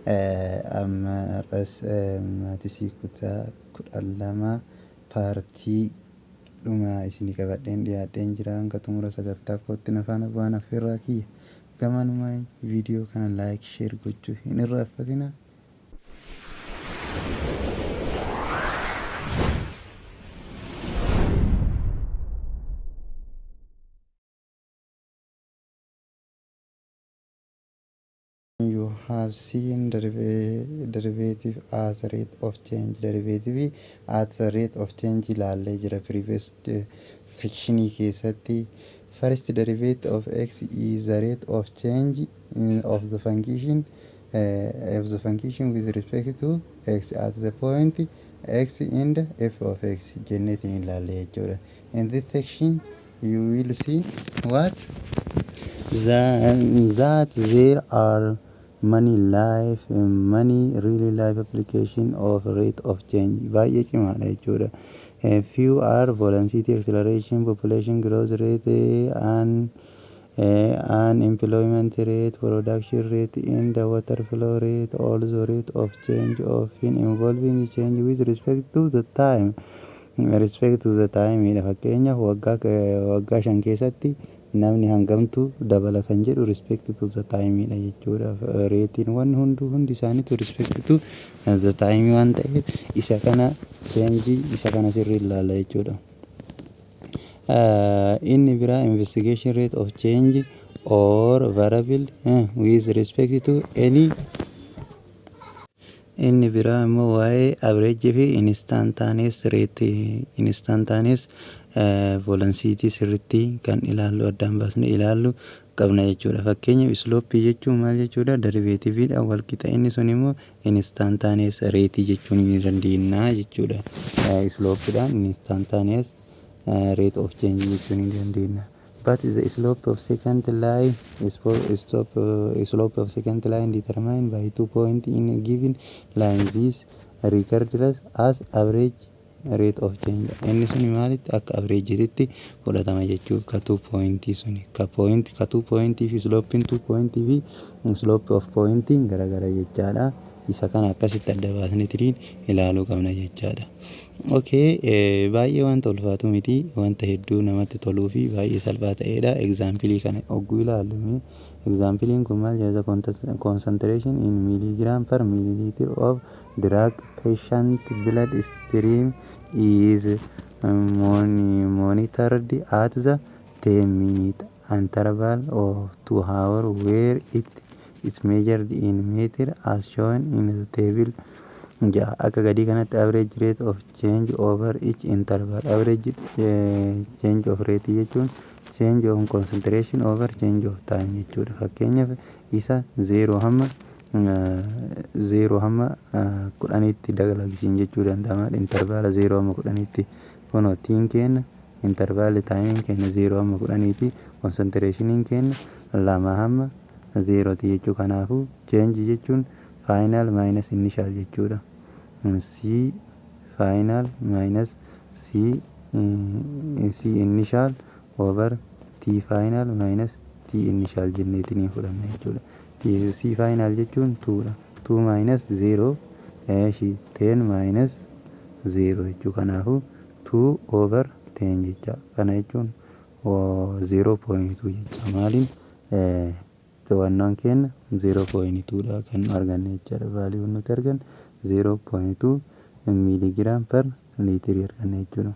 Amma har'as maatisii kutaa 12 paartii dhumaa isinii qabadheen dhiyaadheen jira. Hanga xumura sagantaa kootti na faana bu'aan affeerraa kiyya. Gamanumaan viidiyoo kana like, share gochuu hin irraanfatina. You have seen derivative as rate of change. Derivative as rate of change ilaallee jira previous sectionii keessatti. First derivative of x is the rate of change of the function with respect to x at the point x in the f of x jenneetiin ilaalle jechuudha. In this section you will see what that there are many really life application of rate of change. Baay'ee cimaadha jechuudha. Few are velocity, acceleration, population growth rate and unemployment rate, production rate in the water flow rate. Also, rate of change often involving change with respect to the time. Respect to the time, fakkeenyaaf waggaa 5 keessatti namni hangamtu dabala kan jedhu respect to the time dha jechuudha. Rateiin wanni hunduu hundi isaaniitu respect to the time waan ta'eef, isa kana change isa kana sirrii ilaalla jechuudha. Inni biraa investigation rate of change or variable with respect to any. Inni biraa immoo waa'ee average fi instantaneous rate, instantaneous velocity sirriitti kan ilaallu, addaan baasnee ilaallu qabna jechuudha. Fakkeenyaaf, slope jechuun maal jechuudha? Derivativeiidhaan wal qixa. Inni sun immoo instantaneous rate jechuun ni dandeenya jechuudha. Slopeiidhaan instantaneous rate of change jechuun ni dandeenya. But the slope of secant line is slope of secant line determined by two point in a given line. This regardless as average rate of change. Inni suni maalitti akka averageitti fudhatama jechuu, ka two point suni, ka point, ka two point fi slopeiin two point fi slope of point garagara jechaadha. Isa kana akkasitti adda baasneetiin ilaaluu qabna jechaadha. Okay, baay'ee wanta ulfaatu miti, wanta hedduu namatti toluu fi baay'ee salphaa ta'edha. Example kana ogguu ilaallu, exampleiin kun maal jedha? Concentration in milligram per milliliter of drug patient blood stream is monitored at the 10 minute interval of 2 hour, where it is measured in meter as shown in the table. Ja'a akka gadii kanatti average rate of change over each interval. Average change of rate jechuun change of concentration over change of time jechuudha. Fakkeenyaaf, isa 0 hamma 0 hamma 10tti dalagisiin jechuu danda'ama. Intervala 0 hamma 10tti kunoo tiin kenna, intervalli timeiin keenya 0 hamma 10ti, concentrationiin keenya 2 hamma 0ti jechuu. Kanaafuu change jechuun final minus initial jechuudha. C final minus C initial over T final minus T initial jenneetiin fudhanna jechuudha. C final jechuun 2dha. 2 minus 0 eeshi 10 minus 0 jechuu. Kanaafuu 2 over 10 jecha. Kana jechuun 0.2 jecha. Maaliin to'annaan keenya 0.2 dha kan nu arganne jechaadha. Valueun nuti arganne 0.2 milligram per liitirii arganne jechuudha.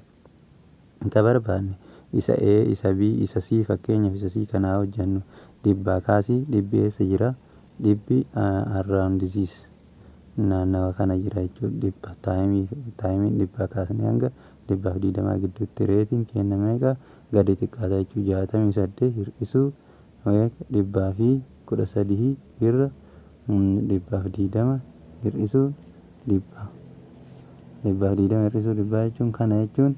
Ka barbaanne isa A, isa B, isa C. Fakkeenyaaf, isa C kanaa hojjennu. Dhibbaa kaasii, dhibbi eessa jira? Dhibbi around this naannawa kana jira jechuudha. Dhibba timeiin dhibbaa kaasnee hanga 120 gidduutti rateiin keenya meeqa gadi xiqqaata jechuudha? 68 hir'isuu 113 irra 120 hir'isuu dhibba. 120 hir'isuu dhibbaa jechuun, kana jechuun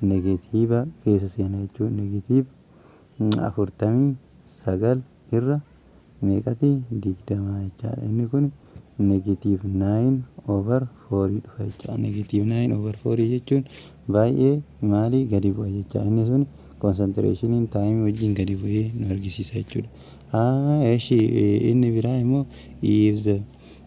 negative keessa seena jechuudha. Negative 49 irra meeqati? 20 jechaadha. Inni kun negative 9 over 4 dhufa jechaadha. Negative 9 over 4 jechuun baay'ee maalii gadi bu'a jecha. Inni sun concentrationiin timeii wajjin gadi bu'ee nu argisiisa jechuudha. Eshi, inni biraa immoo if the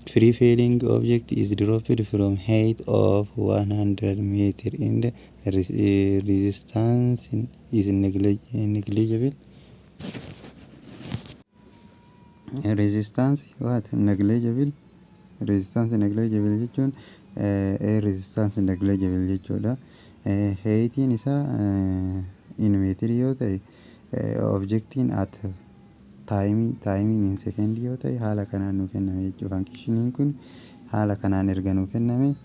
Free falling object is dropped from height of 100 meter and resistance is negligible. Resistance what? Negligible. Resistance negligible jechuun air resistance negligible jechuudha. Heightiin isaa in meetirii yoo ta'e, objectiin at timeiin in second yoo ta'e, haala kanaan nuu kenname jechuudha. Functioniin kun haala kanaan erga nuu kenname,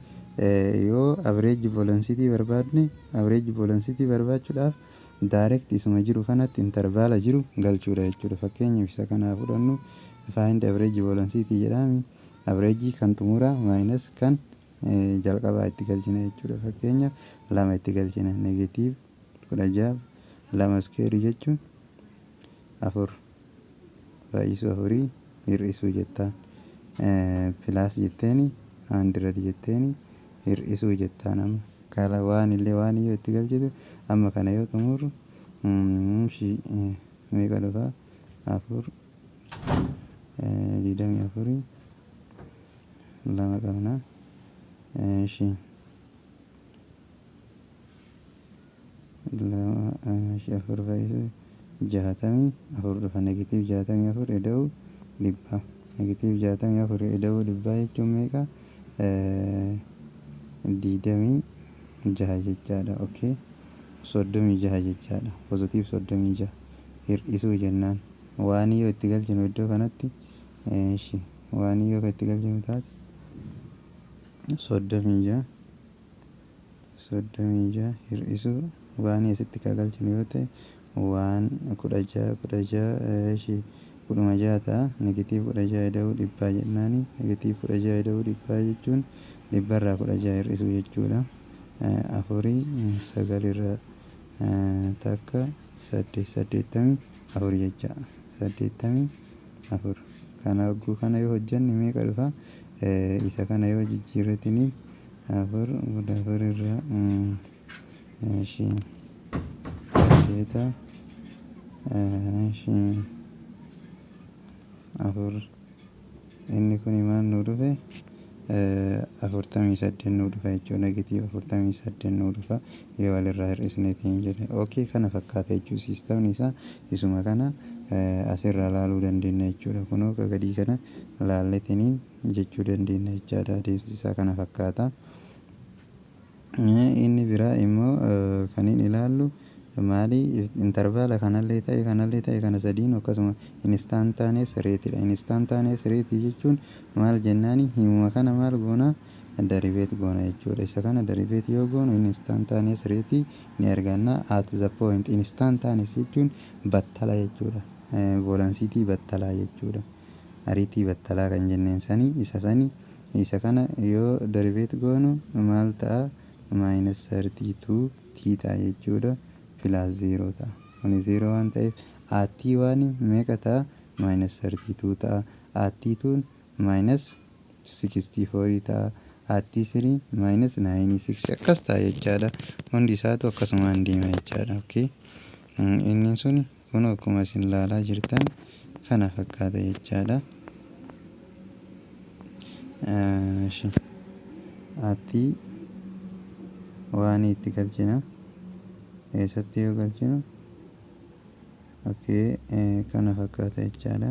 yoo average velocity barbaadne, average velocity barbaachuudhaaf direct isuma jiru kanatti intervala jiru galchuudha jechuudha. Fakkeenyaaf isa kanaa fudhannu, find average velocity jedhami, average kan xumuraa minus kan jalqabaa itti galchina jechuudha. Fakkeenyaaf lama itti galchina, negative 16, lama square jechuun afur, baay'isuu afurii hir'isuu jettaan, plus jetteeni, 100 jetteeni, hir'isuu jettaan. Amma kala waan illee waan yoo itti galchitu, amma kana yoo xumuru meeqa dhufa? Afur, 24, lama qabna. Ishi, lama, ishi, afur baay'isuu 64 dhufa. Negative 64 ida'uu 100. Negative 64 ida'uu 100 jechuun meeqa? 26 jechaadha. Okay, 36 jechaadha. Positive 36 hir'isuu jennaan, waan yoo itti galchinu iddoo kanatti, ishi, waan yoo itti galchinu taate, 36, 36 hir'isuu waan asitti ka galchinu yoo ta'e, waan 16, 16, ishi, 16 ta'a. Negative 16 ida'uu 100 jennaani, negative 16 ida'uu 100 jechuun dhibbarraa 16 hir'isuu jechuudha. Afurii, sagalirra takka, saddeet, 84 jecha, 84. Kana hogguu kana yoo hojjanne meeqa dhufa? Isa kana yoo jijjiirratini, afur, 14 irraa, ishi, saddeeta, ishi, afur, inni kun maal nuu dhufe? 48 nuu dhufa jechuudha. Negative 48 nuu dhufa yoo walirraa hir'isneetiin jedhe. Okay, kana fakkaata jechuudha. Systemni isaa isuma kana asirraa laaluu dandeenya jechuudha. Kunoo ka gadii kana laalletiniin jechuu dandeenya jechaadha. Adeemsi isaa kana fakkaata. Inni biraa immoo kan inni ilaallu maali? Intervala kanallee ta'e, kanallee ta'e, kana sadiin akkasuma instantaneous rateiidha. Instantaneous rate jechuun maal jennaani, himuma kana maal goona? Derivate goona jechuudha. Isa kana derivate yoo goonu instantaneous rate ni arganna at the point. Instantaneous jechuun battala jechuudha. Velocity battalaa jechuudha. Ariitii battalaa kan jenneen sanii isa sanii. Isa kana yoo derivate goonu maal ta'a? Minus 32 t ta'a jechuudha. Plus 0 ta'a. Kuni 0 waan ta'eef at t one meeqa ta'a? Minus 32 ta'a. At t twon minus 64 ta'a. At t three minus 96 akkas ta'a jechaadha. Hundi isaatu akkasumaan deema jechaadha. Okay. Inni sun kun akkuma isin ilaalaa jirtan kana fakkaata jechaadha. At t one itti galchina. Eessatti yoo galchinu? Okay, kana fakkaata jechaadha.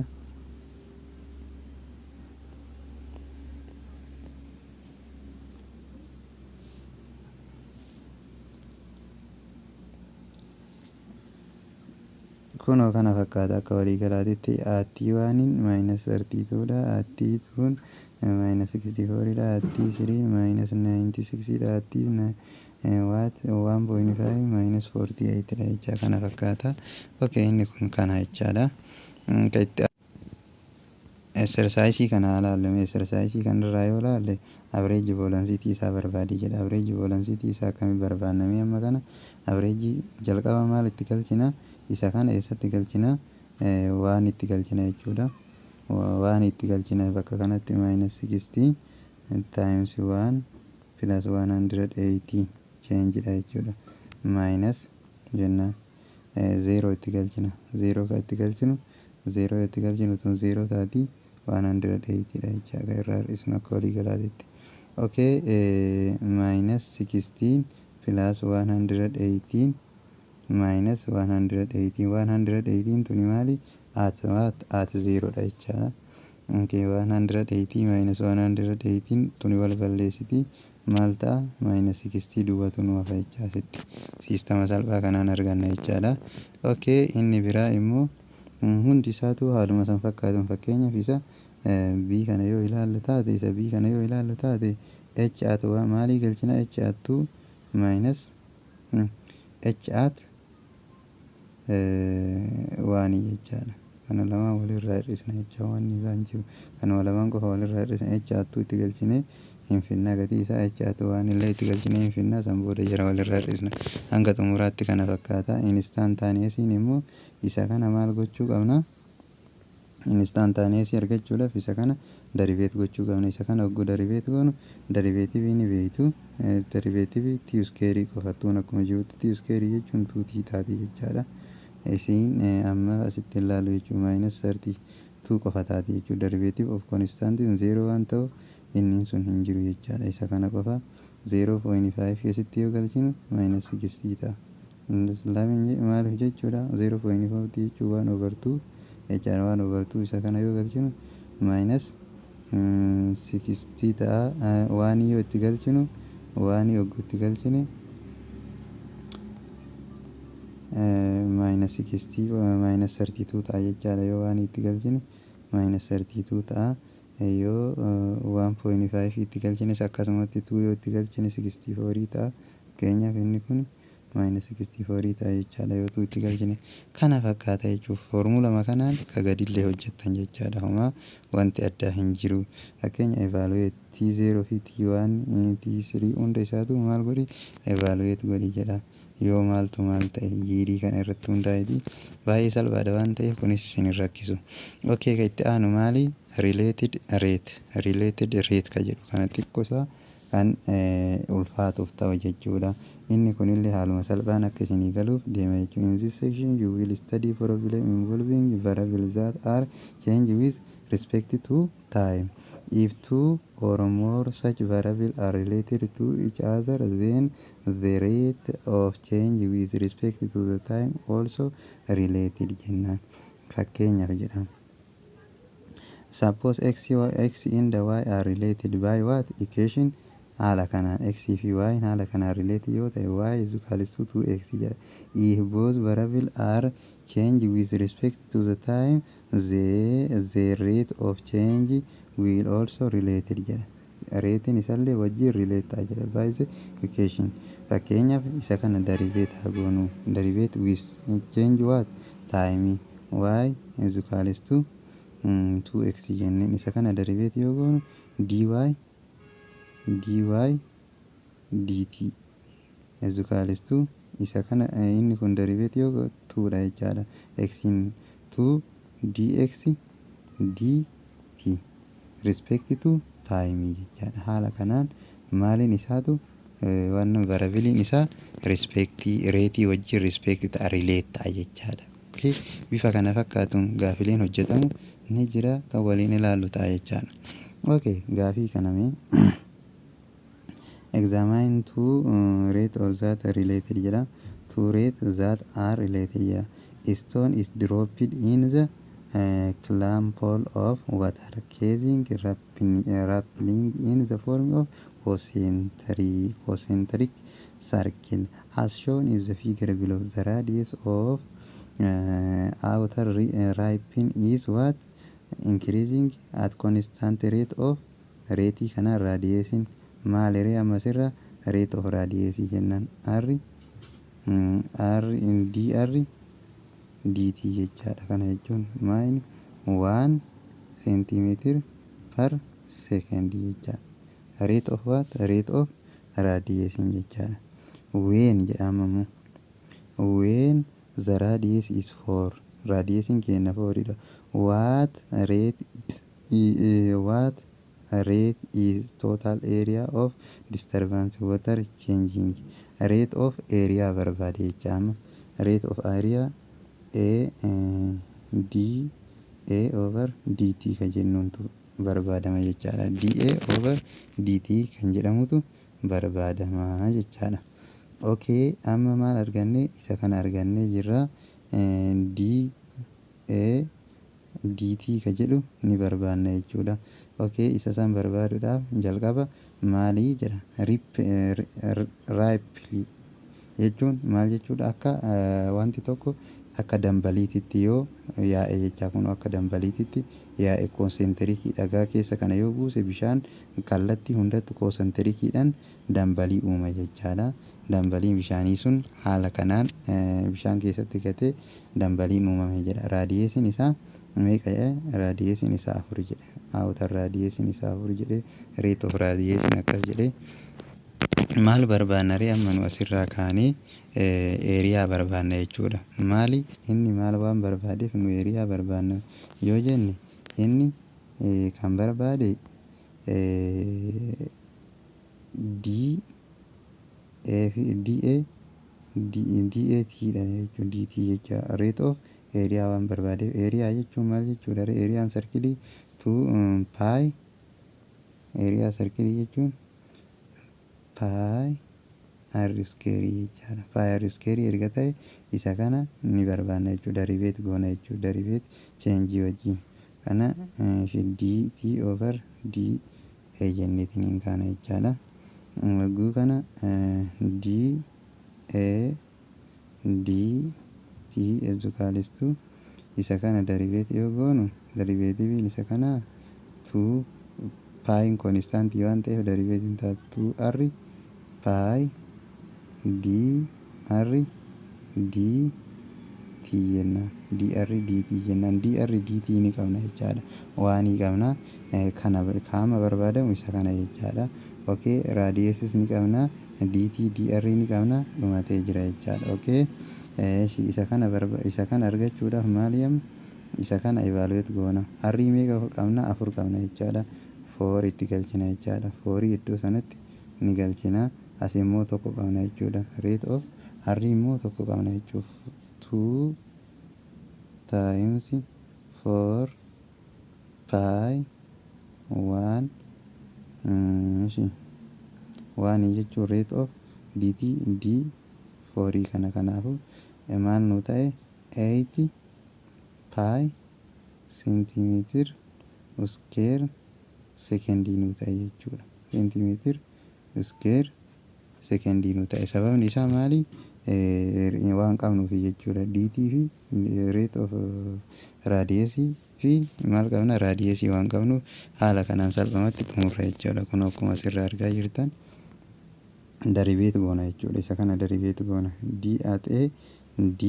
Kunoo kana fakkaata. Akka waliigalaatitti at t oneiin minus 32dha. At t twon minus 64dha. At t three minus 96dha. At t what 1.5 minus 48dha jecha, kana fakkaata. Okay, inni kun kana jechaadha. Kan itti exercise kana ilaallu, exercise kanarraa yoo ilaalle, average velocity isaa barbaadi jedha. Average velocity isaa akkamitti barbaannamee? Amma kana average jalqaba maal itti galchina? Isa kana eessatti galchina? Waan itti galchina jechuudha. Waan itti galchina bakka kanatti minus 60 times 1 plus 180 changedha jechuudha. Minus jennaan 0 itti galchina. 0 kan itti galchinu, 0 itti galchinu tun 0 taati. 180 dha jechaadha irraa hir'isnu akka walii galaatitti. Okay, minus 16 plus 118 minus 118. 118 tuni maali? At what? At 0 dha jechaadha. Okay, 180 minus 118 tuni wal balleessiti. Maal ta'a? Minus 60 duwwaatu nu hafa jecha asitti. Siistama salphaa kanaan arganna jechaadha. Okay, inni biraa immoo hundi isaatu haaluma san fakkaatuun, fakkeenyaaf isa b kana yoo ilaallu taate, isa b kana yoo ilaallu taate, h at waa maalii galchina? H at 2 minus h at one jechaadha. Kana lamaan walirraa hir'isna jecha, wanni isaan jiru kanuma lamaan qofa walirraa hir'isna. H at 2 itti galchine hin finnaa, gatii isaa h at one illee itti galchine hin finnaa, san booda jara walirraa hir'isna hanga xumuraatti. Kana fakkaata. Instantaneousiin immoo isa kana maal gochuu qabna? Instantaneousii argachuudhaaf isa kana derivate gochuu qabna. Isa kana hogguu derivate goonu, derivativeii ni beektu, derivativeii t squareii qofattuun akkuma jirutti, t squareii jechuun two t taati jechaadha. Isiin amma asitti ilaalu jechuun minus 32 qofa taati jechuudha. Derivative of constantiin zero waan ta'uuf inni sun hin jiru jechaadha. Isa kana qofa 0.5 keessatti yoo galchinu minus 60 ta'a. Maaliif jechuudha? 0.5 jechuun one over 2 jechaadha. One over 2 isa kana yoo galchinu minus 60 ta'a. One yoo itti galchinu, one yogguu itti galchine minus 60, minus 32 ta'a jechaadha. Yoo one itti galchine minus 32 ta'a. Yoo 1.5 itti galchines akkasumatti, 2 yoo itti galchine 64 ta'a. Fakkeenyaaf inni kun minus 64 ta'a jechaadha yoo 2 itti galchine. Kana fakkaata jechuuf foormulama kanaan ka gadillee hojjettan jechaadha. Homaa wanti addaa hin jiru. Fakkeenya evaluate t0 fi t1, t3 hunda isaatu maal godhi, evaluate godhi jedha. Yoo maaltu maal ta'e yiirii kana irratti hundaa'eeti, baay'ee salphaadha waan ta'eef kunis isin hin rakkisu. Okay, ka itti aanu maali? Related rate. Related rate ka jedhu kana xiqqoo isaa kan ulfaatuuf ta'u jechuudha. Inni kunillee haaluma salphaan akka isinii galuuf deema jechuudha. In this section you will study problem involving variables that are change with respect to time. If two or more such variables are related to each other, then the rate of change with respect to the time also related jennaan. Fakkeenyaaf jedhama. Suppose x, x and the y are related by what equation? Haala kanaan x fi y haala kanaan related yoo ta'e, y is equals to 2x jedha. If both variable are change with respect to the time, the rate of change will also related jedha. Rateiin isallee wajjin relate ta'a jedha by the equation. Fakkeenyaaf isa kana derivate haa goonu. Derivate with change what? Time. Y is equals to 2x jenneen, isa kana derivate yoo goonu, dy dt is equals to, isa kana inni kun derivate yoo 2 dha jechaadha. X in 2 dx dt respect to time jechaadha. Haala kanaan maaliin isaatu waan variableiin isaa respectii rateii wajjin respect ta'a, relate ta'a jechaadha. Okay. Bifa kana fakkaatuun gaafileen hojjetamu ni jira, kan waliin ilaallu ta'a jechaadha. Okay, gaafii kana mee examine two rate of that related jedha. Two rate that are related jedha. A stone is dropped in the calm pool of water, causing rippling in the form of concentric circle as shown in the figure below. The radius of outer ripple is what? Increasing at constant rate of rate. Kana radiusiin maali ree? Ammasirra rate of radius jennaan, r r dr dt jechaadha. Kana jechuun maayini? 1 centimeter per second jechaadha. Rate of what? Rate of radiation jechaadha. When jedhama immoo, when the radius is 4, radiusiin keenya 4 dha, what rate is total area of disturbance water changing? Rate of area barbaade jecha. Amma rate of area a d A over dt kan jennuuntu barbaadama jechaadha. dA over dt kan jedhamutu barbaadama jechaadha. Okay, amma maal arganne? Isa kana argannee jirra. dA dt ka jedhu ni barbaanna jechuudha. Okay, isa san barbaaduudhaaf jalqaba maalii jedha? Ripple jechuun maal jechuudha? Akka wanti tokko akka dambaliititti yoo yaa'e jechaa, kun akka dambaliititti yaa'e, concentricii dhagaa keessa kana yoo buuse, bishaan kallattii hundattu concentriciidhaan dambalii uuma jechaadha. Dambaliin bishaanii sun haala kanaan bishaan keessatti gatee dambaliin uumame jedha. Radiusiin isaa meeqa jedhe? Radiusiin isaa 4 jedhe. Outer radiusiin isaa 4 jedhe. Rate of radiation akkas jedhe. Maal barbaanna ree? Amma nu asirraa kaanee area barbaanna jechuudha. Maali inni maal waan barbaadeef nu area barbaanna yoo jenne, inni kan barbaade D A fi D A D A T dha jechuudha. D T jecha rate of area waan barbaadeef. Area jechuun maal jechuudha? Areaan circleii two pi, area circleii jechuun pi r squareii jechaadha. Pi r squareii erga ta'e, isa kana ni barbaanna jechuudha. Derivate goona jechuudha. Derivate changeii wajjin kana d t over d a jenneetiin hin kaana jechaadha. Wagguu kana d a d t is equals to, isa kana derivate yoo goonu, derivativeiin isa kanaa 2 piin constantii waan ta'eef derivateiin ta'a 2 r pi d r d t jennaan, d r d t jennaan. D r d t ni qabna jechaadha. Waanii qabna kana kaama barbaadamu isa kana jechaadha. Okay, radiusis ni qabna, dt dr ni qabna, dhumatee jira jechaadha. Okay, isa kana argachuudhaaf maal yamma? Isa kana evaluate goona. Rii meeqa qabna? 4 qabna jechaadha. Four itti galchina jechaadha. Fourii iddoo sanatti ni galchina. As immoo 1 qabna jechuudha. Rate of r immoo 1 qabna jechuuf 2 times 4 pi 1 one jechuun rate of dt d fourii kana. Kanaafu maal nu ta'e? 8 pi centimeter square secondii nu ta'e jechuudha. Centimeter square secondii nu ta'e. Sababni isaa maali? Waan qabnuuf jechuudha. Dt fi rate of radiusii fi maal qabna? Radiusii waan qabnuuf haala kanaan salphumatti xumurra jechuudha. Kun akkuma asirraa argaa jirtan derivate goona jechuudha. Isa kana derivate goona. D at a d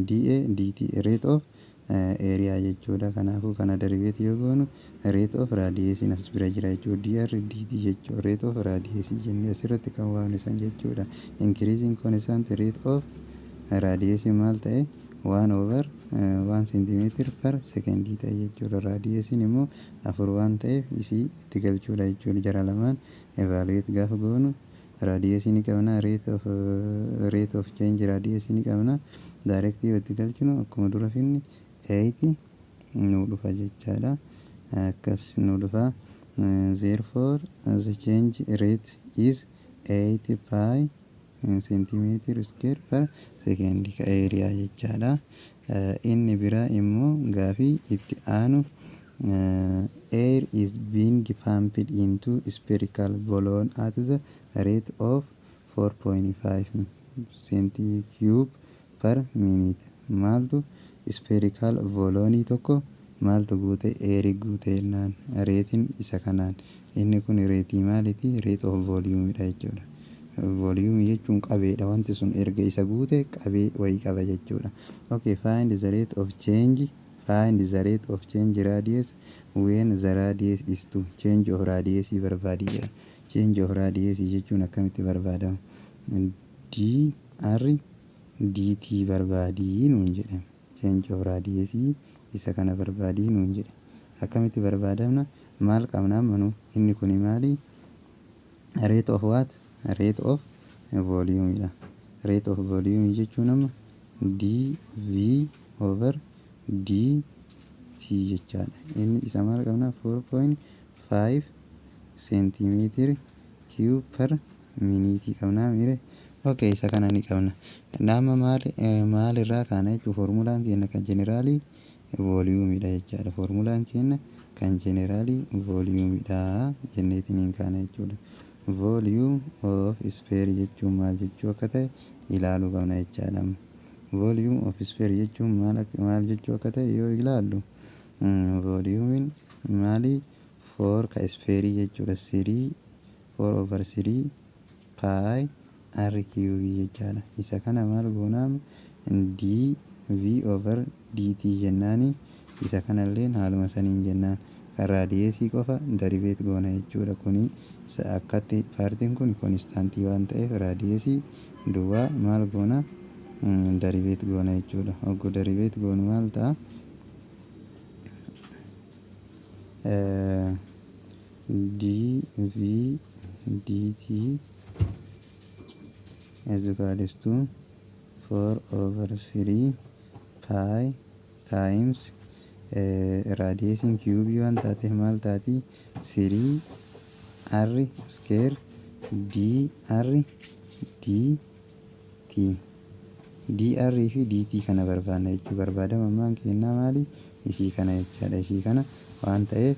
d a dt, rate of area jechuudha. Kanaafuu kana derivate yoo goonu, rate of radiusiin as bira jira jechuudha. Dr dt jechuudha. Rate of radiusii jennee asirratti kan waamne san jechuudha. Increasing constant rate of radiusii maal ta'e? One over one centimeter per secondii ta'e jechuudha. Radiusiin immoo 4 waan ta'eef isii itti galchuudha jechuudha. Jara lamaan evaluate gaafa goonu, radiusii ni qabna, rate of change radiusii ni qabna. Directii yoo itti galchinu, akkuma dura finni 8 nu dhufa jechaadha. Akkas nu dhufa. Therefore the change rate is 8 pi centimeter square per second ka area jechaadha. Inni biraa immoo gaafii itti aanu, air is being pumped into spherical balloon at the rate of 4.5 centicube per minute. Maaltu spherical balloonii tokko maaltu guute? Airii guute jennaan, rateiin isa kanaan. Inni kun rateii maaliiti? Rate of volumeidha jechuudha. Volumeii jechuun qabeedha. Wanti sun erga isa guute qabee wayii qaba jechuudha. Okay, find the rate of change, find the rate of change radius when the radius is 2. Change of radius barbaadi jedha. Change of radius jechuun akkamitti barbaadama? D r dt barbaadii nuun jedhame. Change of radius isa kana barbaadii nuun jedhe. Akkamitti barbaadamna? Maal qabna amma nu? Inni kun maali? Rate of what? Rate of volume dha. Rate of volume jechuun amma dv over dt. dt jechaadha. Inni isa maal qabna? 4.5 centimeter cube per minute qabna mire. Okay, isa kana ni qabna. Nama maal maal irraa kaana jechuun, formulaan keenya kan generalii volumeiidha jechaadha. Formulaan keenya kan generalii volumeiidha jenneetiin kaana jechuudha. Volume of sphere jechuun maal jechuu akka ta'e ilaaluu qabna jechaadha. Volume of sphere jechuun maal maal jechuu akka ta'e yoo ilaallu, volumeiin maali? Four ka sphereii jechuudha. Three, four over three pi r cube jechaadha. Isa kana maal goonaam? D v over dt jennaani. Isa kanalleen haaluma saniin jennaan, kan radiusii qofa derivate goona jechuudha. Kuni akkatti partiin kun constantii waan ta'eef, radiusii duwwaa maal goona? Derivate goona jechuudha. Hogguu derivate goonu maal ta'a? Dv dt is equals to 4 over 3 pi times radiusiin cubeii waan taateef maal taati? 3 r square d r d t. Dr fi dt kana barbaanna jechuu. Barbaadama ammaan kennaa maali? Isii kana jechaadha. Isii kana waan ta'eef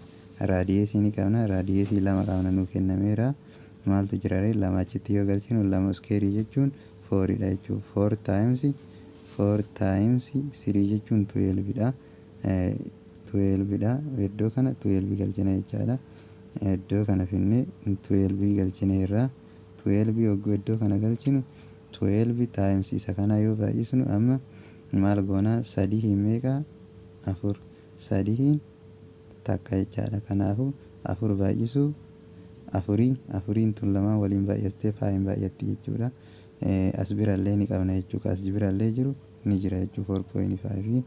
radiusii ni qabna. Radiusii lama qabna, nuu kennameera. Maaltu jira ree? Lama achitti yoo galchinu, lama squareii jechuun fouridha jechuudha. Four times, four times three jechuun 12dha. 12dha. Iddoo kana 12 galchina jechaadha. Iddoo kana finnee 12 galchineerra. 12 yogguu iddoo kana galchinu, 12 times isa kana yoo baay'isnu, amma maal goonaa? Sadii meeqa? Afur, sadiin takka jechaadha. Kanaafuu afur baay'isuu afurii, afuriin tun lamaan waliin baay'attee piin baay'atti jechuudha. As birallee ni qabna jechuudha. As birallee jiru ni jira jechuudha. 4.5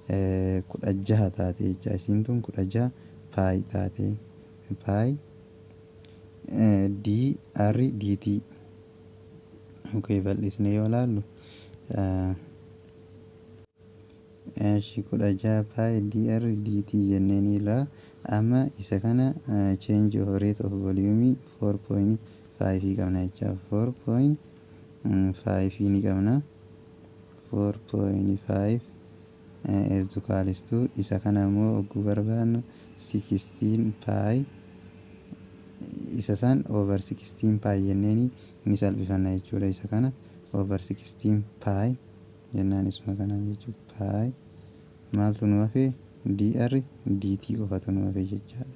16 taate jecha. Isiin tun 16 pi taate, pi d r dt. Okay, bal'isnee yoo laallu, eeshi, 16 pi d r dt jennee ni ilaa. Amma isa kana change of rate of volume 4.5 qabna jecha. 4.5 ni qabna. 4.5 is equals to isa kana immoo ogguu barbaannu, 16 pi isa san over 16 pi jenneeni ni salphifanna jechuudha. Isa kana over 16 pi jennaan, isuma kana jechuudha. Pi maaltu nu hafe? Dr dt qofatu nu hafe jechaadha.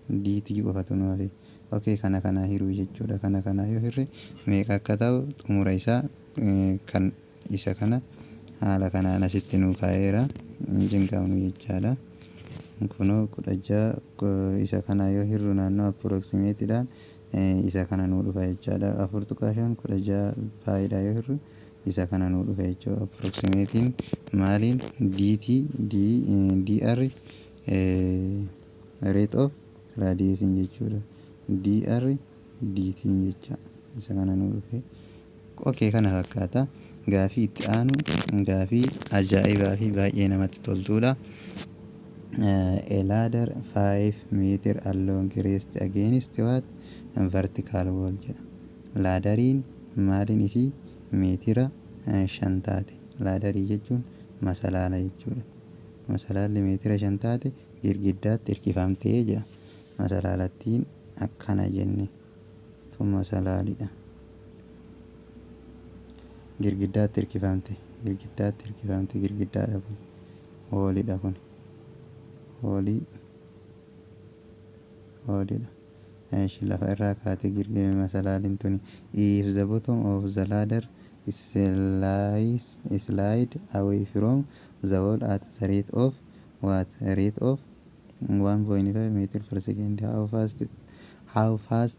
Dt qofatu nu hafe. Okay, kana kana hiruu jechuudha. Kana kana yoo hirre meeqa akka ta'u, xumura isaa kan isa kana haala kanaan asitti nu kaa'eera, hin cinqabnu jechaadha. Kunoo 16 isa kana yoo hirru, naannoo approximateiidhaan isa kana nuu dhufa jechaadha. 4.5 16 piidha yoo hirru, isa kana nuu dhufa jechuudha. Approximateiin maaliin? Dt dr rate of radiusiin jechuudha. Dr dt jecha isa kana nuu dhufe. Okay, kana fakkaata. Gaafii itti aanu gaafii ajaa'ibaa fi baay'ee namatti toltuudha. A ladder 5 meter along rest against what? Vertical wall jedha. Ladderiin maaliin isii meetira 5 taate. Ladderii jechuun masalaala jechuudha. Masalaalli meetira 5 taate girgiddaatti hirkifamtee jedha. Masalaalattiin akkana jenne, tun masalaalidha. Girgiddaatti hirkifamte, girgiddaatti hirkifamte, girgiddaadha kun, wallidha kun, wallii wallidha. Eeshi, lafa irraa kaatee girgime masalaaliin tuni. If the bottom of the ladder slide away from the wall at the rate of what? Rate of 1.5 meter per second, how fast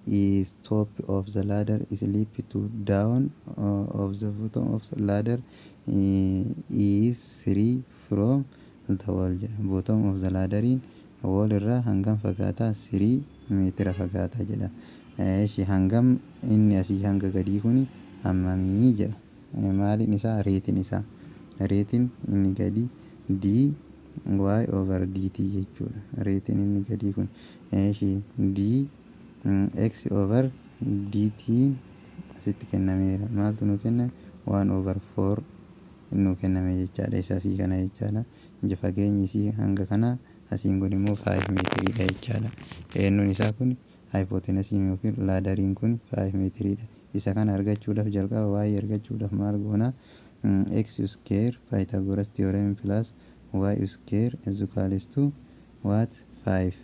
is top of the ladder slip to down of the bottom of the ladder is 3 from the wall jedha. Bottom of the ladderiin wall irraa hangam fagaataa? 3 meetira fagaataa jedha. Eeshi, hangam inni asii hanga gadii kuni hammamii jedha. Maaliin isaa? Rateiin isaa, rateiin inni gadi d Y over dt jechuudha. Rateiin inni gadii kun d x over dt asitti kennameera. Maaltu nu kenname? 1 over 4 nu kenname jechaadha. Isa asii kana jechaadha. Fageenyi isii hanga kana, asiin kun immoo 5 meetiriidha jechaadha. Eenyuun isaa kun hypotenuseiin yookiin ladderiin kun 5 meetiriidha. Isa kana argachuudhaaf, jalqaba y argachuudhaaf maal goona? X square, Pythagoras theorem, plus y square is equals to what? 5.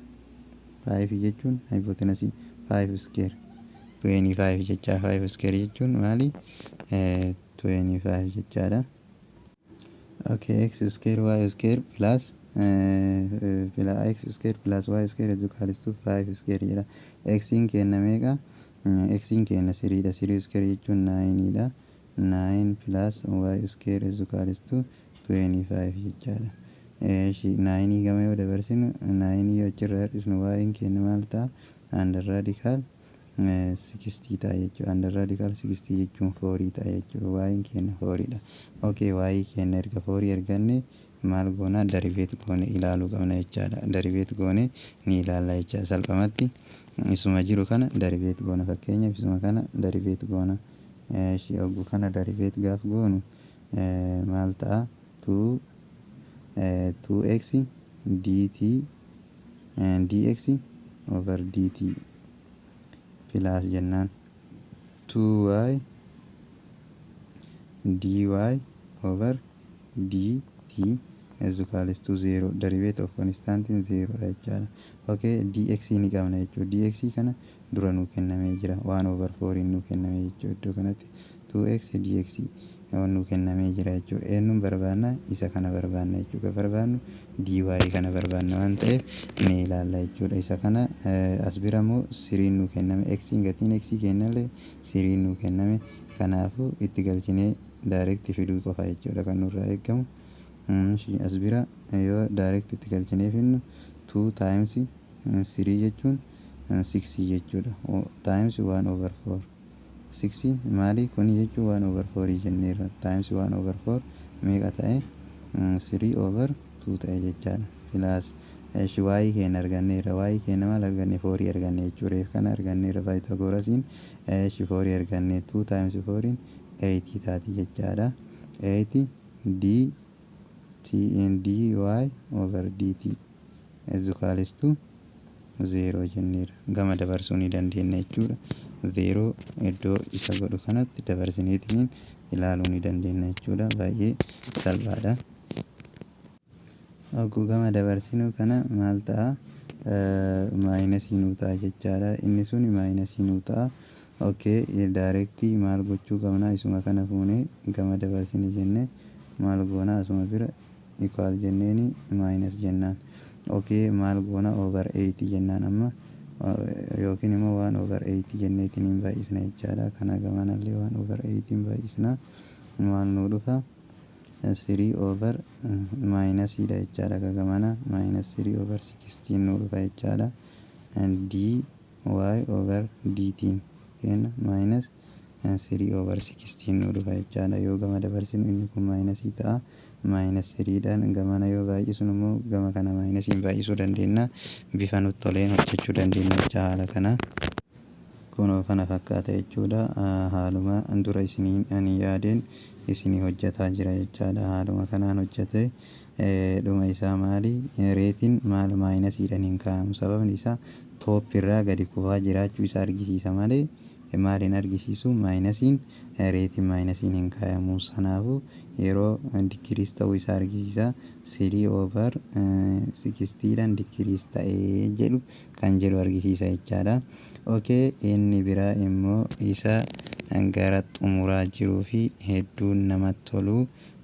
5 jechuun hypotenuse, 5 square 25 jecha. 5 square jechuun maali? 25 jechaadha. Okay, x square y square plus x square plus y square is equals to 5 square jedha. X in kenna meeqa? X in kenna threedha. Three square jechuun 9 dha. 9 plus y square is equals to 25 jechaadha. Nine gama yoo dabarsinu, nine yoo achirraa hir'isnu, y'n kenna maal ta'a? Under radical 16 ta'a jechuudha. Under radical 16 jechuun four ta'a jechuudha. Y'n kenna fouriidha. Okay, y kenna erga four arganne maal goona? Derivate goone ilaaluu qabna jechaadha. Derivate goone ni ilaalla jechaadha. Salphumatti isuma jiru kana derivate goona. Fakkeenyaaf isuma kana derivate goona. Ogguu kana derivate gaaf goonu maal ta'a? 2 2x dt dx over dt plus jennaan 2y dy over dt is equals to 0. Derivative of constant 0 dha jechaadha. Okay, dx ni qabna jechuudha. Dx kana dura nuu kennamee jira. 1 over 4 nuu kenname jechuudha. Iddoo kanatti 2x dx nuu kennamee jira jechuudha. Eenyuun barbaanna? Isa kana barbaanna jechuudha. Barbaannu dy kana barbaanna waan ta'eef ni ilaalla jechuudha. Isa kana as bira immoo threen nuu kenname. X, gatiin x kennallee threen nuu kenname. Kanaafuu itti galchinee direct fiduu qofa jechuudha kan nurraa eegamu. As bira yoo direct itti galchinee fidnu, 2 times 3 jechuun 6 jechuudha. Times 1 over 4. 6 maali kuni jechuun 1 over 4 jenneerra. Times 1 over 4 meeqa ta'e? 3 over 2 ta'e jechaadha. Plus y keenya arganneerra. Y keenya maal arganne? Four arganne jechuudha. Reef kana arganneerra Pythagorasiin. Four arganne. 2 times 4 8 taati jechaadha. 8 d t dy over dt is equals to 0 jenneerra. Gama dabarsuu ni dandeenya jechuudha. 0 iddoo isa godhu kanatti dabarsineetiin ilaaluu ni dandeenya jechuudha. Baay'ee salphaadha. Hogguu gama dabarsinu kana maal ta'a? Minus nuu ta'a jechaadha. Inni sun minus nuu ta'a. Okay, direct maal gochuu qabna? Isuma kana fuunee gama dabarsine jenne maal goona? Asuma bira equal jenneeni minus jennaan. Okay, maal goona? Over 8 jennaan amma, yookiin immoo 1 over 8 jenneetiin hin baay'isna jechaadha. Kana gamanallee 1 over 8 hin baay'isna. Maal nuu dhufa? 3 over minusiidha jechaadha. Gamana minus 3 over 16 nuu dhufa jechaadha. D y over dt kenna minus 3 over 16 nuu dhufa jechaadha. Yoo gama dabarsinu inni kun minus ta'a. Minus 3dhaan gamana yoo baay'isnu immoo gama kana minusiin baay'isuu dandeenya. Bifa nutti toleen hojjechuu dandeenya jecha haala kana. Kunoo kana fakkaata jechuudha. Haaluma dura isiniin ani yaadeen isinii hojjetaa jira jechaadha. Haaluma kanaan hojjete dhuma isaa maali? Rateiin maal minusiidhaan hin kaa'amu. Sababni isaa top irraa gadi kufaa jiraachuu isaa argisiisa malee maaliin argisiisu? Minusiin, rateiin minusiin hin kaa'amu. Sanaafuu yeroo decrease ta'uu isaa argisiisa. Three over sixteendhaan decrease ta'ee jedhu kan jedhu argisiisa jechaadha. Okay, inni biraa immoo isa gara xumuraa jiruu fi hedduu namatti tolu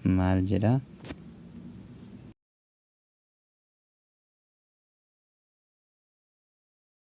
maal jedha?